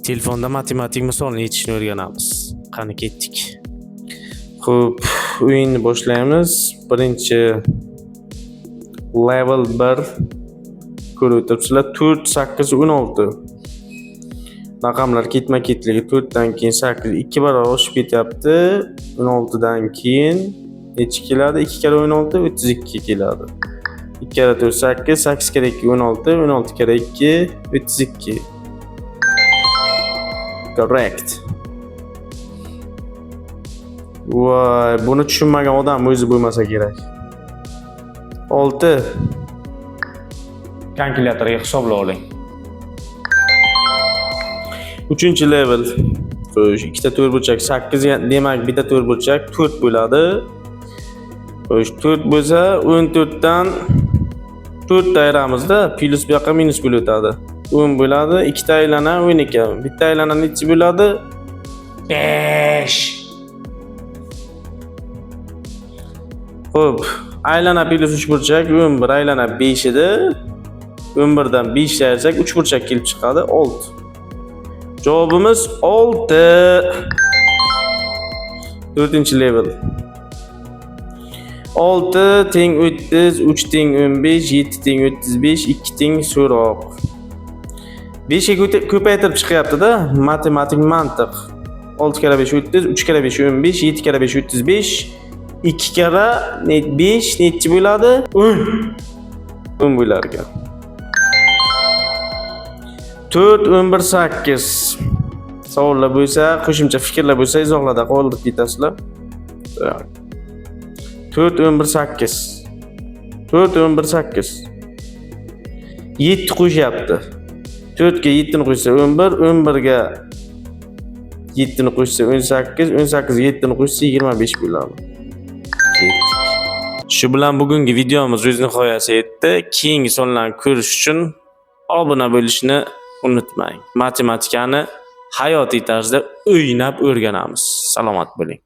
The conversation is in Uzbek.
Telefonda matematik misolni yechishni o'rganamiz. Qani, ketdik. Xo'p, o'yinni boshlaymiz. Birinchi level 1, ko'rib o'tiribsizlar, 4, 8, 16. Raqamlar ketma-ketligi 4 dan keyin 8 2 barobar oshib ketyapti. 16 dan keyin necha keladi? 2 karra 16, 32 keladi. 2 karra 4, 8, 8 karra 2, 16, 16 karra 2, 32. Correct. Voy, buni tushunmagan odam o'zi bo'lmasa kerak. 6. Kalkulyatorga hisoblab oling. Uchinchi level. Xo'sh, ikkita to'rtburchak 8, demak, bitta to'rtburchak 4 bo'ladi. Xo'sh, 4 bo'lsa, 14 dan 4 ayramizda, plyus bu yoqqa minus bo'lib o'tadi. 10 bo'ladi, ikkita aylana 12. Bitta aylana nechi bo'ladi? 5. Xo'p, aylana plyus 3 burchak 11, aylana 5 edi. 11 dan 5 ayirsak, 3 burchak kelib chiqadi, 6. Javobimiz 6. 4-level. 6 teng 30, 3 teng 15, 7 teng 35, 2 teng so'roq. 5 ga ko'paytirib chiqyapti-da, matematik mantiq. 6 karra 5, 30, 3 karra 5, 15, 7 karra 5, 35, 2 karra 5 nechi bo'ladi? 10. 10 bo'lar ekan. 4, 11, 8. Savollar bo'lsa, qo'shimcha fikrlar bo'lsa, izohlarda qoldirib ketasizlar. 4, 11, 8. 4, 11, 8. 7 qo'shyapti. 4 ga 7 ni qo'shsa 11, 11 ga 7 ni qo'shsa 18, 18 ga 7 ni qo'shsa 25 bo'ladi. Ketdik. Shu bilan bugungi videomiz o'z nihoyasiga yetdi. Keyingi sonlarni ko'rish uchun obuna bo'lishni unutmang. Matematikani hayotiy tarzda o'ynab o'rganamiz. Salomat bo'ling.